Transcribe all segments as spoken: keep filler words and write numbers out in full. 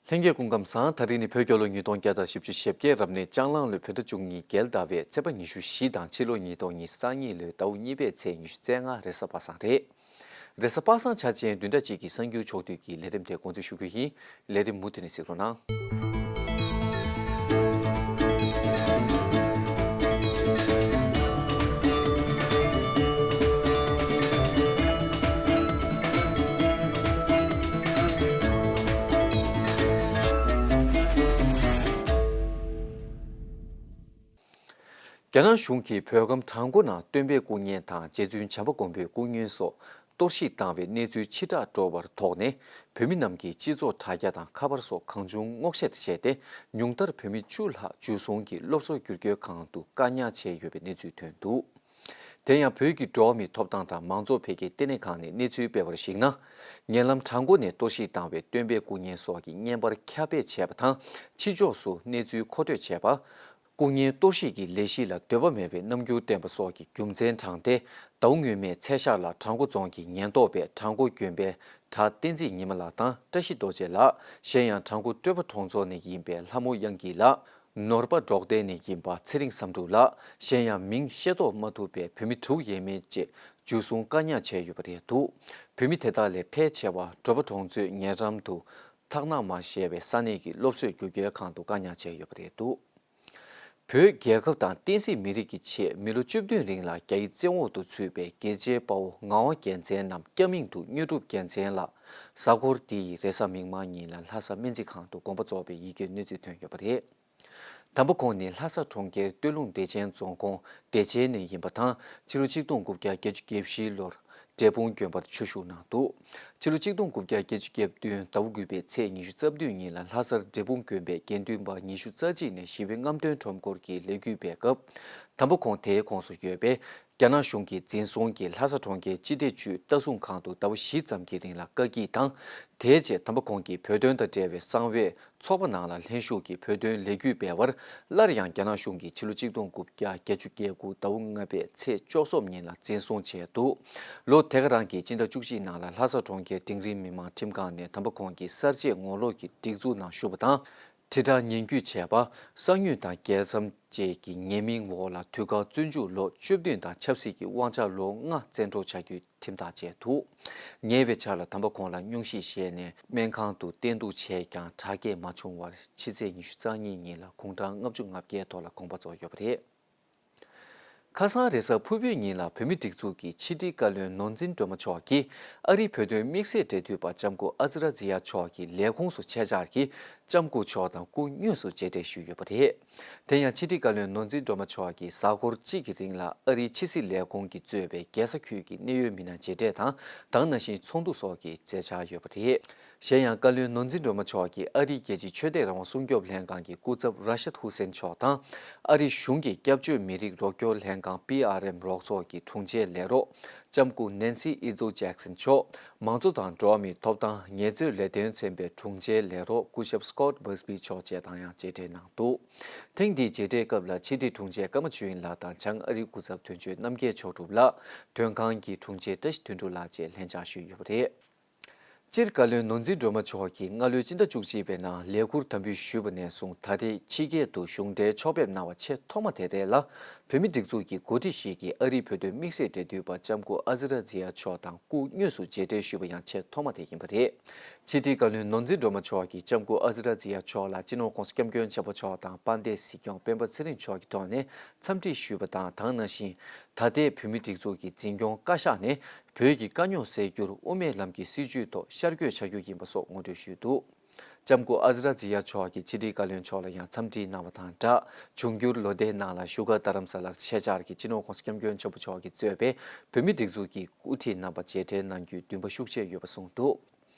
ལྷན་རྒྱས་སྐུ་ཁམས་བཟང་། ད་རིང་ནི་བོད་རྒྱལ་ལོ་ཉིས་སྟོང་བརྒྱ་དང་བཞི་བཅུ་ཞེ་བརྒྱད། རབ་གནས་ལྕགས་གླང་ལོའི་བོད་ཟླ་བཅུ་གཉིས་རྒྱལ་ཟླ་བའི་ཚེས་པ་ཉི་ཤུ་བཞི་དང་ཕྱི་ལོ་ཉིས་སྟོང་ཉི་ཤུ་རྩ་གཉིས་ལོའི་ཟླ་བ་གཉིས་པའི་ཚེས་ཉི་ཤུ་རྩ་ལྔ་རེས་གཟའ་པ་སངས་རེད། རེས་གཟའ་པ་སངས་འཆར་ཅན་བདུན་ཕྲག་གཅིག་གི་གསར་འགྱུར་ཕྱོགས་བསྡུས་ཀྱི་ལས་རིམ་དེ་འགོ་འཛུགས་ཞུ་རྒྱུ་ཡིན། ལས་རིམ་མུ་མཐུད་ནས་གཟིགས་རོགས་གནང་། རྒྱ་ནག་གཞུང་གིས་བོད་ཁམས་བྲག་འགོ་ནང་སྟོན་པའི་སྐུ་བརྙན་དང་རྗེ་བཙུན་བྱམས་པ་མགོན་པོའི་སྐུ་བརྙན་སོགས་གཏོར་བཤིག་བཏང་བའི་གནས་ཚུལ་ཕྱིར་བསྒྲགས་འགྲོ་བར་དོགས་ནས། བོད་མི་རྣམས་ཀྱིས་སྤྱི་ཚོགས་དྲ་རྒྱ་དང་ཁ་པར་སོགས་གང་བྱུང་སྔོག་བཤེར་བྱས་ཏེ། ཉུང་མཐར་བོད་མི་བཅུ་ལྷག་འཇུ་བཟུང་གིས་སློབ་གསོ་བསྒྱུར་བཀོད་ཁང་དུ་བཀག་ཉར་བྱས་ཡོད་པའི་གནས་ཚུལ་ཐོན་འདུག་དེ་ཡང་བོད་ཀྱི་འགྲོ་བ་མིའི་ཐོབ་ཐང་དང་མང་གཙོ་འཕེལ་རྒྱས་ལྟེ་གནས་ཁང་ནས་གནས་ཚུལ་སྤེལ་བར་གཞིགས་ན། ཉེ་ལམ་བྲག་འགོ་ནས་གཏོར་བཤིག་བཏང་བའི་སྟོན་པའི་སྐུ་བརྙན་སོགས་ཀྱི་བརྙན་པར་ཁྱབ་སྤེལ་བྱས་པ་དང་། ཕྱི་ཕྱོགས་སུ་གནས་ཚུལ་མཁོ་སྤྲོད་བྱས་པ། སྐུ་བརྙན་གཏོར་བཤིག་གི་ལས་གཞི་ལ་འདོད་པ་མེད་པའི་རྣམ་འགྱུར་བསྟན་པ་སོགས་ཀྱི་རྒྱུ་མཚན་དྲངས་ཏེ། ཟླ་བ་སྔོན་མའི་ཚེས་ཤར་ལ་བྲག་འགོ་རྫོང་གི་ཉེན་རྟོག་པས་བྲག་འགོ་དགོན་པའི་གྲྭ་བསྟན་འཛིན་ཉི་མ་ལགས་དང་། བཀྲ་ཤིས་རྡོ་རྗེ་ལགས། གཞན་ཡང་བྲག་འགོ་སྤྲོས་པ་གྲོང་ཚོ་ནས་ཡིན་པའི་ལྷ་མོ་དབྱངས་སྐྱིད་ལགས། ནོར་པ་འབྲོག་སྡེ་ནས་ཡིན་པ་ཚེ་རིང་བསམ་འགྲུབ་ལགས། གཞན་ཡང་མིང་ཤེས་རྟོགས་མ་ཐུབ་པའི་བོད་མི་དྲུག་ཡས་མས་བཅས་འཇུ་བཟུང་བཀག་ཉར་བྱས་ཡོད་པ་རེད་འདུག་བོད་མི་དེ་དག་ལས་ཕལ་ཆེ་བ་འབྲོག་པ་གྲོང་ཚོའི་ཉེ་འགྲམ་དུ་ཐག་ནག་མ་ཞེས་པའི་ས་གནས་ཀྱི་སློབ་གསོའི་བསྒྱུར་བཀོད་ཁང་དུ་བཀག་ཉར་བྱས་ཡོད་པ་རེད་འདུག་བོད་རྒྱལ་ཁབ་དང་བསྟན་སྲིད་མི་རིགས་ཀྱི་ཆེད་མི་ལོ་བཅུ་བདུན་རིང་ལ་རྒྱ་ཡི་བཙན་འོག་ཏུ་ཚུད་པའི་རྒྱལ་གཅེས་དཔའ་བོ་ངག་དབང་རྒྱལ་མཚན་ནམ་སྐྱ་མིང་དུ་དངོས་གྲུབ་རྒྱལ་མཚན་ལགས། གཟའ་འཁོར་འདིའི་རེས་གཟའ་མིག་དམར་ཉིན་ལ་ལྷ་ས་སྨན་རྩིས་ཁང་དུ་དགོངས་པ་རྫོགས་པའི་ཡི་གེའི་གནས་ཚུལ་ཐོན་ཡོད་པ་རེད། དམ་པ་ཁོང་ནི་ལྷ་ས་གྲོང་ཁྱེར་སྟོད་ལུང་བདེ་ཆེན་རྫོང་ཁོངས་བདེ་ཆེན་ནས་ཡིན་པ་དང་། ཕྱི་ལོ་ཆིག་སྟོང་དགུ་བརྒྱ་བརྒྱད་ཅུ་གྱ་བཞི་ལོར་འབྲས་སྤུངས་དགོན་པར་ཆོས་ཞུགས་གནང་འདུག་ཕྱི་ལོ་ཆིག་སྟོང་དགུ་བརྒྱ་བརྒྱད་ཅུ་གྱ་བདུན་ཟླ་བ་དགུ་པའི་ཚེས་ཉི་ཤུ་རྩ་བདུན་ཉིན་ལ་ལྷ་སར་འབྲས་སྤུངས་དགོན་པའི་དགེ་འདུན་པ་ཉི་ཤུ་རྩ་གཅིག་ནས་ཞི་བའི་རྔམ་སྟོན་ཁྲོམ་སྐོར་གྱི་ལས་འགུལ་སྤེལ་སྐབས། དམ་པ་ཁོང་དེའི་ཁོངས་སུ་ཡོད་པའི་རྒྱ་ནག་གཞུང་གིས་འཛིན་བཟུང་གིས་ལྷ་ས་གྲོང་ཁྱེར་སྤྱི་བདེ་ཅུས་ལྟ་སྲུང་ཁང་དུ་ཟླ་བ་བཞི་ཙམ་གྱི་རིང་ལ་བཀག་སྐྱིལ་དང་། དེའི་རྗེས་དམ་པ་ཁོང་གིས་བོད་དོན་དང་འབྲེལ་བའི་གསང་བའི་ཚོགས་པ་ནང་ལ་ལྷན་ཞུགས་ཀྱིས་བོད་དོན་ལས་འགུལ་སྤེལ་བར། སླར་ཡང་རྒྱ་ནག་གཞུང་གིས་ཕྱི་ལོ་ཆིག་སྟོང་དགུ་བརྒྱ་བརྒྱད་ཅུ་གྱ་དགུ་ཟླ་བ་ལྔ་པའི་ཚེས་བཅུ་གསུམ་ཉིན་ལ་འཛིན་བཟུང་བྱས་འདུག་ལོ་དེ་ག་རང་གི་སྤྱི་ཟླ་བཅུ་གཅིག་ནང་ལ་ལྷ་ས་གྲོང་ཁྱེར་འབྲིང་རིམ་མི་དམངས་ཁྲིམས་ཁང་ནས་དམ་པ་ཁོང་གི་གསར་བརྗེའི་ངོ་ལོག་གི་སྒྲིག་འཛུགས་ནང་ཞུགས་པ་དང་། དྲིལ་བསྒྲགས་ཉེས་འགུལ་བྱས་པ། གསང་ཉུལ་དང་རྒྱལ་མཚམས་བཅས་ཀྱི་ཉེས་མིང་འོག་ལ་དུས་བཀག་བཙོན་འཇུག་ལོ་བཅུ་བདུན་དང་ཆབ་སྲིད་ཀྱི་དབང་ཆ་ལོ་ལྔ་བཙན་འཕྲོག་བྱ་རྒྱུའི་ཁྲིམས་ཐག་བཅད་འདུག་ཉེ་བའི་ཆར་ལ་དམ་པ་ཁོང་ལ་སྙུང་གཞི་བཞེས་ནས་སྨན་ཁང་དུ་བསྟེན་གཏུགས་བྱས་ཀྱང་དྲག་སྐྱེད་མ་བྱུང་བར་ཕྱི་ཚེས་ཉི་ཤུ་རྩ་གཉིས་ཉིན་ལ་དགུང་གྲངས་ལྔ་བཅུ་ང་བརྒྱད་ཐོག་ལ་དགོངས་པ་རྫོགས་ཡོད་པ་རེད། ཁ་སང་རེས་གཟའ་ཕུར་བུའི་ཉིན་ལ་བོད་མིའི་སྒྲིག་འཛུགས་ཀྱི་ཕྱི་དྲིལ་བཀའ་བློན་ནོར་འཛིན་སྒྲོལ་མ་མཆོག་གིས་ཨ་རིའི་བོད་དོན་དམིགས་བསལ་འབྲེལ་མཐུད་པ་ལྕམ་སྐུ་ཨ་ཛི་ར་ཛི་ཡ་མཆོག་གི་ལས་ཁུངས་སུ་ཆེད་བཅར་གྱིས་ལྕམ་སྐུ་མཆོག་དང་སྐུ་དངོས་སུ་མཇལ་འཕྲད་ཞུས་ཡོད་པ་རེད། དེ་ཡང་ཕྱི་དྲིལ་བཀའ་བློན་ནོར་འཛིན་སྒྲོལ་མ་མཆོག་གིས་གཟའ་འཁོར་གཅིག་གི་རིང་ལ་ཨ་རིའི་ཕྱི་སྲིད་ལས་ཁུངས་ཀྱིས་གཙོས་པའི་རྒྱལ་ས་ཁུལ་གྱི་གནད་ཡོད་མི་སྣ་མཇལ་འཕྲད་དང་། ད་ག་ནང་བཞིན་ཚོགས་འདུ་སོགས་ཀྱི་མཛད་འཆར་ཡོད་པ་རེད། གཞན་ཡང་བཀའ་བློན་ནོར་འཛིན་སྒྲོལ་མ་མཆོག་གིས་ཨ་རིའི་རྒྱལ་སྤྱིའི་ཆོས་དད་རང་དབང་སྲུང་སྐྱོབ་ལྷན་ཁང་གི་སྐུ་ཚབ་ར་ཤད་ཧུ་སེན་མཆོག་དང་། ཨ་རིའི་གཞུང་གི་སྐྱབས་བཅོལ་མི་རིགས་རོགས་སྐྱོར་ལྷན་ཁང་པི་ཨར་ཨེམ་རོགས་ཚོགས་ཀྱི་དྲུང་ཆེ་ལས་རོགས་ལྕམ་སྐུ་ནན་སི་ཨི་ཛོ་ཇེག་སན་མཆོག་མང་གཙོ་དང་འགྲོ་བ་མིའི་ཐོབ་ཐང་ངལ་རྩོལ་ལས་དོན་ཚན་པའི་དྲུང་ཆེ་ལས་རོགས་སྐུ་ཞབས་སི་ཀོ་ཊི་བྷར་སི་བྷི་མཆོག་བཅས་དང་ཡང་མཇལ་འཕྲད་གནང་འདུག་ཐེངས་འདིའི་མཇལ་འཕྲད་སྐབས་ལ་ཕྱི་དྲིལ་དྲུང་ཆེ་ཀརྨ་ཆོས་དབྱིངས་ལགས་དང་བྱང་ཨ་རིའི་སྐུ་ཚབ་དོན་གཅོད་རྣམ་རྒྱལ་མཆོག་གྲུབ་ལགས། དོན་ཁང་གི་དྲུང་ཆེ་བཀྲ་ཤིས་དོན་གྲུབ་ལགས་བཅས་ལྷན་བཅར་ཞུས་ཡོད་པ་རེད། སྤྱིར་བཀའ་བློན་ནོར་འཛིན་སྒྲོལ་མ་མཆོག་གིས་སྔ་ལོའི་སྤྱི་ཟླ་བཅུ་གཅིག་པའི་ནང་ལས་ཁུར་དམ་འབུལ་ཞུས་པ་ནས་བཟུང་ད་རེས་ཕྱི་རྒྱལ་དུ་གཞུང་འབྲེལ་ཕྱོགས་ཕེབས་གནང་བ་ཆེས་ཐོག་མ་དེ་རེད་ལ། བོད་མིའི་སྒྲིག་འཛུགས་ཀྱི་འགོ་ཁྲིད་ཞིག་གིས་ཨ་རིའི་བོད་དོན་དམིགས་བསལ་འབྲེལ་མཐུད་པ་ལྕམ་སྐུ་ཨ་ཛི་ར་ཛི་ཡ་མཆོག་དང་སྐུ་དངོས་སུ་མཇལ་འཕྲད་ཞུས་པ་ཡང་ཆེས་ཐོག་མ་དེ་ཡིན་པ་རེད། ཕྱི་དྲིལ་བཀའ་བློན་ནོར་འཛིན་སྒྲོལ་མ་མཆོག་གིས་ལྕམ་སྐུ་ཨ་ཛི་ར་ཛི་ཡ་མཆོག་ལ་སྤྱི་ནོར་༸གོང་ས་༸སྐྱབས་མགོན་ཆེན་པོ་མཆོག་དང་དཔལ་ལྡན་སྲིད་སྐྱོང་སྤེན་པ་ཚེ་རིང་མཆོག་གི་ཐོག་ནས་འཚམས་འདྲི་ཞུས་པ་དང་། ད་ག་ནང་བཞིན་ད་ལྟའི་བོད་མིའི་སྒྲིག་འཛུགས་ཀྱི་འཛིན་སྐྱོང་བཀའ་ཤག་ནས། བོད་ཀྱི་དཀའ་རྙོག་སེལ་རྒྱུར་དབུ་མའི་ལམ་གྱི་སྲིད་བྱུས་ཐོག་ཤར་བསྐྱོད་བྱ་རྒྱུ་ཡིན་པ་སོགས་ངོ་སྤྲོད་ཞུས་འདུག་ལྕམ་སྐུ་ཨ་ཛི་ར་ཛི་ཡ་མཆོག་གིས་ཕྱི་དྲིལ་བཀའ་བློན་མཆོག་ལ་ཡང་འཚམས་འདྲི་གནང་བ་དང་སྦྲགས། འབྱུང་འགྱུར་ལོ་ཟླའི་ནང་ལ་བཞུགས་སྒར་རྡ་རམ་ས་ལར་ཆེད་བཅར་གྱིས་སྤྱི་ནོར་༸གོང་ས་༸སྐྱབས་མགོན་ཆེན་པོ་མཆོག་གིས་གཙོས་པའི་བོད་མིའི་སྒྲིག་འཛུགས་ཀྱི་དབུ་ཁྲིད་རྣམ་པ་མཇལ་འཕྲད་གནང་རྒྱུའི་འདུན་པ་ཤུགས་ཆེ་ཡོད་པ་གསུངས་འདུག་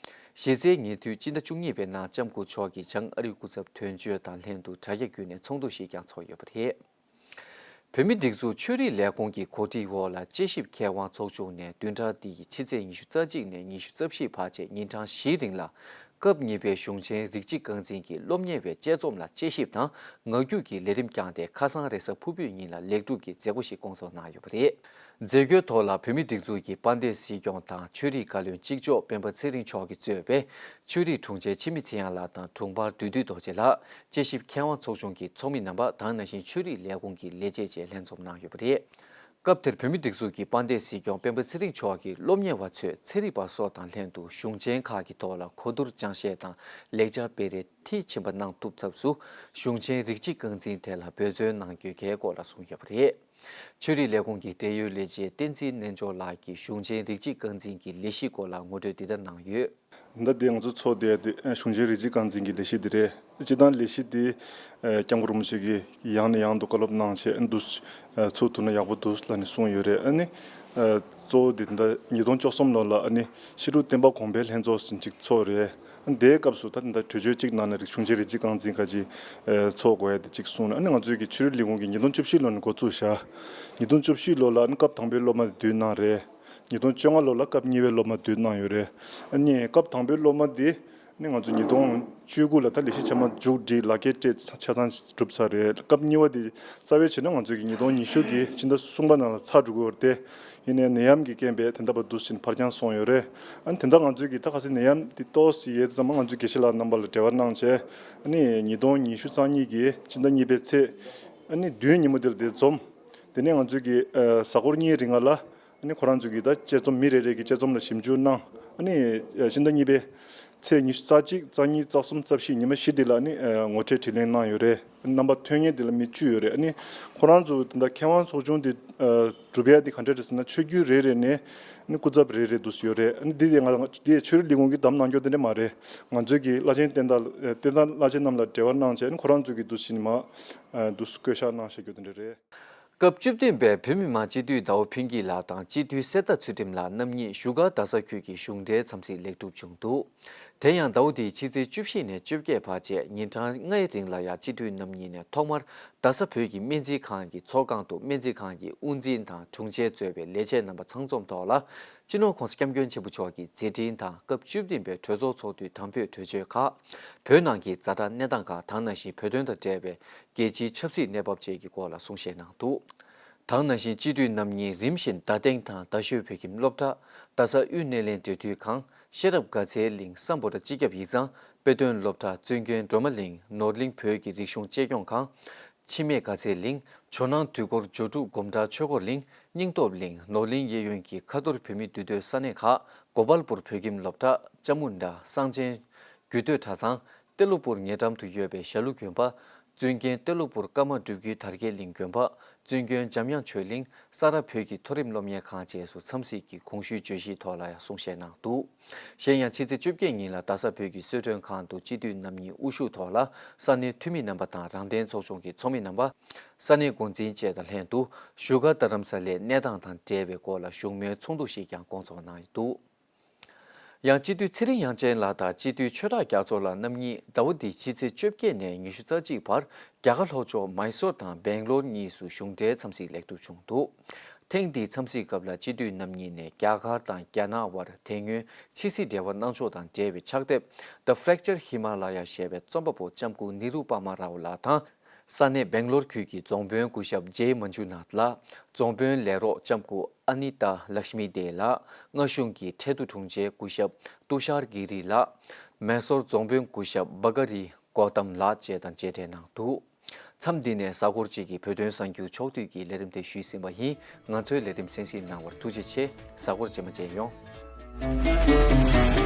གཞི་རྩའི་ཉེ་དུས་སྤྱི་ཟླ་བཅུ་གཉིས་པའི་ནང་ལྕམ་སྐུ་མཆོག་གིས་བྱང་ཨ་རིའི་སྐུ་ཚབ་དོན་གཅོད་དང་ལྷན་དུ་དྲ་རྒྱ་བརྒྱུད་ནས་ཚོགས་འདུ་ཞིག་ཀྱང་ཚོགས་ཡོད་པ་རེད། བོད་མིའི་སྒྲིག་འཛུགས་ཆོས་རིག་ལས་ཁུངས་ཀྱི་གོ་སྒྲིག་འོག་ལ་དཔྱད་ཞིབ་མཁས་དབང་ཚོགས་ཆུང་ནས་བདུན་ཕྲག་འདི་ཡི་ཕྱི་ཚེས་ཉི་ཤུ་རྩ་གཅིག་ནས་ཉི་ཤུ་རྩ་བཞི་བར་བཅས་ཉིན་གྲངས་བཞིའི་རིང་ལ། སྐབས་གཉིས་པའི་གཞུང་ཆེན་རིགས་གཅིག་རྐང་འཛིན་གྱི་སློབ་གཉེར་བའི་དཔྱད་རྩོམ་ལ་དཔྱད་ཞིབ་དང་ངག་རྒྱུན་གྱི་ལས་རིམ་བསྐྱངས་ཏེ། ཁ་སང་རེས་གཟའ་ཕུར་བུའི་ཉིན་ལ་ལེགས་གྲུབ་ཀྱི་མཛད་སྒོ་ཞིག་བསྐོང་ཚོགས་གནང་ཡོད་པ་རེད། མཛད་སྒོའི་ཐོག་ལ་བོད་མིའི་སྒྲིག་འཛུགས་ཀྱི་དཔལ་ལྡན་སྲིད་སྐྱོང་དང་ཆོས་རིག་བཀའ་བློན་གཅིག་ལྕོགས་སྤེན་པ་ཚེ་རིང་མཆོག་གིས་གཙོས་པའི་ཆོས་རིག་དྲུང་ཆེ་འཆི་མེད་ཚེ་དབྱངས་ལགས་དང་དྲུང་འཕར་བདུད་འདུལ་རྡོ་རྗེ་ལགས། དཔྱད་ཞིབ་མཁས་དབང་ཚོགས་ཆུང་གི་ཚོགས་མི་རྣམ་པ་དང་། ནང་བཞིན་ཆོས་རིག་ལས་ཁུངས་ཀྱི་ལས་བྱེད་བཅས་ལྷན་འཛོམས་གནང་ཡོད་པ་རེད། སྐབས་དེར་བོད་མིའི་སྒྲིག་འཛུགས་ཀྱི་དཔལ་ལྡན་སྲིད་སྐྱོང་སྤེན་པ་ཚེ་རིང་མཆོག་གིས་སློབ་གཉེར་བ་ཚོས་ཚན་རིག་པ་སོགས་དང་ལྷན་དུ་གཞུང་ཆེན་ཁག་གི་ཐོག་ལ་གོ་བསྡུར་སྦྱང་བཤད་དང་ལེགས་སྦྱར་སྤེལ་རེས་མཐིལ་ཕྱིན་པ་གནང་ཐུབ་ཚབས་སུ། གཞུང་ཆེན་རིགས་གཅིག་རྐང་འཛིན་དེ་ལ་འབད་བརྩོན་གནང་དགོས་གལ་སྐོར་ལ་གསུངས་ཡོད་པ་རེད། ཆོས་རིག་ལས་ཁུངས་ཀྱི་འབྲེལ་ཡོད་ལས་བྱེད་བསྟན་འཛིན་རྣལ་འབྱོར་ལགས་ཀྱིས་གཞུང་ཆེན་རིགས་གཅིག་རྐང་འཛིན་གྱི་ལས་གཞི་སྐོར་ལ་ངོ་སྤྲོད་འདི་ལྟར་གནང་ཡོད། ད་ལྟ་ང་ཚོ་ཚོགས་བསྡད་དེ་གཞུང་ཆེན་རིགས་གཅིག་རྐང་འཛིན་གྱི་ལས་གཞི་འདི་རེད། སྤྱིར་བཏང་ལས་གཞི་འདི་སྐྱབས་མགོན་རིན་པོ་ཆེ་གིས་ཡང་ནས་ཡང་དུ་བཀའ་སློབ་གནང་བྱས་འདུག་ཚུགས་ཐུབ་ན་ཡག་པོ་འདུག་ལབ་ནས་གསུངས་ཡོད་རེད། ཨ་ནི་གཙོ་བོ་འདི་ད་ཉིས་སྟོང་བཅུ་གསུམ་ལོ་ལ་ཨ་ནི་ཤེས་རིག་བསྟན་པ་གོང་འཕེལ་ལྷན་ཚོགས་ཟེར་ཅིག་ཚོགས་རེད། ཨ་ནི་དེའི་སྐབས་སུ་ད་ད་གྲོས་ཆོད་ཅིག་གནང་ནས་རིག་གཞུང་ཆེན་རིགས་གཅིག་རྐང་འཛིན་ཁ་ཅིག་ཚོགས་དགོས་ཡ་དེ་ཅིག་གསུངས་ནས། ཨ་ནི་ང་ཚོའི་གི་ཆོས་རིག་ལས་ཁུངས་ཀྱིས་ཉིས་སྟོང་བཅུ་བཞི་ལོ་ནས་འགོ་བཙུགས་བཞག་ཉིས་སྟོང་བཅུ་བཞི་ལོ་ལ་ཨ་ནི་སྐབས་དང་པོའི་སློབ་མ་དེ་བསྡུས་གནང་རེད། ཉིས་སྟོང་བཅོ་ལྔ་ལོ་ལ་སྐབས་གཉིས་པའི་སློབ་མ་བསྡུས་གནང་ཡོད་རེད། ཨ་ནི་སྐབས་དང་པོའི་སློབ་མ་དེ་ནི་ང་ཚོ་ཉིས་སྟོང་བཅུ་དགུ་ལ་ད་ལས་གཞི་ཆ་མ་མཇུག་སྒྲིལ་ལག་འཁྱེར་སྤྲད་ཆ་ཚང་གྲུབ་ཚར་རེད། སྐབས་གཉིས་པ་དེ་རྩ་བའི་བྱས་ན་ང་ཚོས་ཀྱི་ཉིས་སྟོང་ཉི་ཤུ་གི་ཕྱི་ཟླ་གསུམ་པ་ནང་ལ་ཚར་འགྲོ་གི་ཡོད་རེད་དེ། ཡིན་ནའི་ནད་ཡམས་ཀྱི་རྐྱེན་པས་དེ་འདྲ་བ་འདུག་ཕྱིན་ཕར་འགྱངས་སོང་ཡོད་རེད། ཨ་ནི་དེ་འདྲ་ང་ཚོས་ཀྱི་ད་ག་ཚོད་ནད་ཡམས་དེ་ཏོག་ཙམ་ཡལ་ཙམ་ང་ཚོས་དགེ་བཤེས་ལགས་རྣམ་པ་ལ་འབྲེལ་བ་གནང་བྱས། ཨ་ནི་ཉིས་སྟོང་ཉི་ཤུ་རྩ་གཉིས་ཀྱི་ཕྱི་ཟླ་གཉིས་པའི་ཚེས་ཨ་ནི་བདུན་ཉིན་མོ་དེ་ལ་དེ་འཛོམས། དེ་ནས་ང་ཚོས་ཀྱི་གཟའ་འཁོར་གཉིས་རིང་ལ་ཨ་ནི་ཁོ་རང་ཚོས་ཀྱི་ད་དཔྱད་རྩོམ་མི་རེ་རེ་གི་དཔྱད་རྩོམ་ལ་ཞིབ་འཇུག་གནང་། ཨ་ནི་ཕྱི་ཟླ་གཉིས་པའི་ཚེས་ཉི་ཤུ་རྩ་གཅིག་རྩ་གཉིས་རྩ་གསུམ་རྩ་བཞི་ཉི་མ་བཞི་དེ་ལ་ཨ་ནི་ངོ་སྤྲོད་དྲིས་ལན་གནང་ཡོད་རེད། རྣམ་པ་ཐོན་མཁན་དེ་ལ་མི་བཅུ་ཡོད་རེད། ཨ་ནི་ཁོ་རང་ཚོ་ད་ལྟ་མཁས་དབང་ཚོགས་ཆུང་དེ་གྲུབ་ཡ་དེ་ག་འདྲ་རེད་ཟེར་ན། ཆོས་བརྒྱུད་རེ་རེ་ནས་ཨ་ནི་སྐུ་ཚབ་རེ་རེ་འདུག་སེ་ཡོད་རེད། ཨ་ནི་འདི་དེ་ང་འདི་ཆོས་རིག་ལས་ཁུངས་ཀྱིས་བདམས་གནང་རྒྱུ་དེ་འདྲ་མ་རེད། ང་ཚོས་ཀྱི་བླ་ཆེན་བསྟན་བདག་བསྟན་བདག་བླ་ཆེན་རྣམས་ལ་འབྲེལ་བ་གནང་བྱས། ཨ་ནི་ཁོ་རང་ཚོས་ཀྱི་འདུག་སེ་ནི་མ་འདུག་སེ་བསྐོ་བཞག་གནང་བཞག་རྒྱུ་དེ་འདྲ་རེད། སྐབས་བཅུ་བདུན་པའི་བོད་མི་མང་སྤྱི་འཐུས་ཟླ་བ་ཕུན་སྐྱིད་ལགས་དང་སྤྱི་འཐུས་གསེར་རྟ་ཚུལ་ཁྲིམས་ལགས་རྣམ་གཉིས་བཞུགས་སྒར་རྡ་ས་ཁུལ་གྱི་གཞུང་འབྲེལ་འཚམས་གཟིགས་ལེགས་གྲུབ་བྱུང་འདུག་དེ་ཡང་ཟླ་བ་འདིའི་ཕྱི་ཚེས་བཅུ་བཞི་ནས་བཅོ་བརྒྱད་བར་བཅས་ཉིན་གྲངས་ལྔའི་རིང་ལ་ཡང་སྤྱི་འཐུས་རྣམ་གཉིས་ནས་ཐོག་མར་རྡ་ས་བོད་ཀྱི་སྨན་རྩིས་ཁང་གི་ཚོགས་ཁང་དུ་སྨན་རྩིས་ཁང་གི་དབུ་འཛིན་དང་དྲུང་ཆེ་གཙོས་པའི་ལས་བྱེད་རྣམ་པ་ཚང་འཛོམས་ཐོག་ལ། སྤྱི་ནོར་༸གོང་ས་༸སྐྱབས་མགོན་ཆེན་པོ་མཆོག་གི་མཛད་འཕྲིན་དང་སྐབས་བཅུ་བདུན་པའི་གྲོས་ཚོགས་ཚོགས་དུས་དམ་པའི་གྲོས་ཆོད་ཁག་བོད་ནང་གི་ཛ་དྲག་གནས་སྟངས་ཁག་དང་། ནང་བཞིན་བོད་དོན་དང་འབྲེལ་བའི་རྒྱལ་སྤྱིའི་ཆབ་སྲིད་གནས་བབ་བཅས་ཀྱི་སྐོར་ལ་གསུང་བཤད་གནང་འདུག་དེ་ནང་བཞིན་སྤྱི་འཐུས་རྣམ་གཉིས་རིམ་བཞིན་རྡ་སྟེང་དང་རྡ་ཤོད་བོད་ཁྱིམ་སློབ་གྲྭ། རྡ་ས་དབུས་སྣེ་ལེན་འབྲེལ་མཐུད་ཁང་། ཤེས་རབ་དགའ་ཚལ་གླིང་སམ་བྷོ་ཊ་སྤྱི་ཁྱབ་ཡིག་ཚང་། དཔེ་སྟོན་སློབ་གྲྭ། བཙུན་དགོན་སྒྲོལ་མ་གླིང་། ནོར་གླིང་བོད་ཀྱི་རིག་གཞུང་གཅེས་སྐྱོང་ཁང་། འཆི་མེད་དགའ་ཚལ་གླིང་། ཇོ་ནང་དུས་འཁོར་སྦྱོར་དྲུག་སྒོམ་གྲྭ་ཆོས་འཁོར་གླིང་། སྙིང་སྟོབས་གླིང་། ནོར་གླིང་གཡས་གཡོན་གྱི་ཁ་ཐོར་བོད་མིའི་འདུས་སྡོད་ས་གནས་ཁག་གོ་པལ་པུར་བོད་ཁྱིམ་སློབ་གྲྭ། ལྕམ་མོ་འདྲ། གསང་ཆེན་རྒྱུད་སྟོད་གྲྭ་ཚང་། ཏེ་ལོ་པུར་ཉེ་འགྲམ་དུ་ཡོད་པའི་ཞྭ་ལུ་དགོན་པ། བཙུན་དགོན་ཏེ་ལོ་པུར་ཀརྨ་སྒྲུབ་བརྒྱུད་དར་རྒྱས་གླིང་དགོན་པ། བཙུན་དགོན་འཇམ་དབྱངས་ཆོས་གླིང་། ས་རཱ་བོད་ཀྱི་མཐོ་རིམ་སློབ་གཉེར་ཁང་བཅས་སུ་འཚམས་གཟིགས་ཀྱིས་གོང་ཞུས་བརྗོད་གཞིའི་ཐོག་ལ་ཡང་གསུང་བཤད་གནང་འདུག་གཞན་ཡང་ཕྱི་ཚེས་བཅོ་བརྒྱད་ཉིན་ལ་རྡ་ས་བོད་ཀྱི་གསོལ་མགྲོན་ཁང་དུ་སྤྱི་འཐུས་རྣམ་གཉིས་དབུ་བཞུགས་ཐོག་ལ་ས་གནས་འཐུས་མི་རྣམ་པ་དང་རང་བདེན་ཚོགས་ཆུང་གི་ཚོགས་མི་རྣམ་པ། ས་གནས་འགོ་འཛིན་བཅས་དང་ལྷན་དུ་བཞུགས་སྒར་རྡ་རམ་ས་ལའི་གནས་སྟངས་དང་འབྲེལ་བའི་སྐོར་ལ་བཞུགས་མོལ་ཚོགས་འདུ་ཞིག་ཀྱང་བསྐོང་ཚོགས་གནང་ཡོད་འདུག་ཡང་སྤྱི་འཐུས་ཚེ་རིང་དབྱངས་ཅན་ལགས་དང་སྤྱི་འཐུས་ཆོས་གྲགས་རྒྱ་མཚོ་ལགས་རྣམ་གཉིས་ཟླ་བ་འདིའི་ཕྱི་ཚེས་བཅོ་བརྒྱད་ནས་ཉི་ཤུ་རྩ་གཅིག་བར་རྒྱ་གར་ལྷོ་ཕྱོགས་མཱི་སོར་དང་སྦེང་ལོར་གཉིས་སུ་གཞུང་འབྲེལ་འཚམས་གཟིགས་ལེགས་གྲུབ་བྱུང་འདུག་ཐེངས་འདིའི་འཚམས་གཟིགས་སྐབས་ལ་སྤྱི་འཐུས་རྣམ་གཉིས་ནས་རྒྱ་གར་དང་རྒྱ་ནག་དབར་དེ་སྔོན་ཕྱི་སྲིད་འབྲེལ་བ་གནང་ཕྱོགས་དང་འབྲེལ་བའི་ཕྱག་དེབ་The Fractured Himalaya ཞེས་པའི་རྩོམ་པ་པོ་ལྕམ་སྐུ་ནི་རུ་པ་མ་རའོ་ལགས་དང་། ས་གནས་སྦེང་ལོར་ཁུལ་གྱི་རྫོང་དཔོན་སྐུ་ཞབས་ཇེ་མན་ཇུ་ནཱཐ་ལགས། རྫོང་དཔོན་ལས་རོགས་ལྕམ་སྐུ་ཨ་ནི་ཏཱ་ལཀྵ་མི་དེ་ལགས། མངའ་གཞུང་གི་ཁྲལ་བསྡུ་དྲུང་ཆེ་སྐུ་ཞབས་ཏུ་ཤར་གྷི་རི་ལགས། མེ་སོར་རྫོང་དཔོན་སྐུ་ཞབས་བྷ་ག་རི་གོ་ཏམ་ལགས་བཅས་དང་མཇལ་འཕྲད་གནང་འདུག་མཚམས་འདི་ནས་གཟའ་འཁོར་གཅིག་གི་བོད་དོན་གསར་འགྱུར་ཕྱོགས་བསྡུས་ཀྱི་ལས་རིམ་དེ་ཞུས་ཟིན་པ་ཡིན། ང་ཚོའི་ལས་རིམ་གསན་གཟིགས་གནང་བར་ཐུགས་རྗེ་ཆེ། གཟའ་འཁོར་རྗེས་མ་མཇལ་ཡོང་།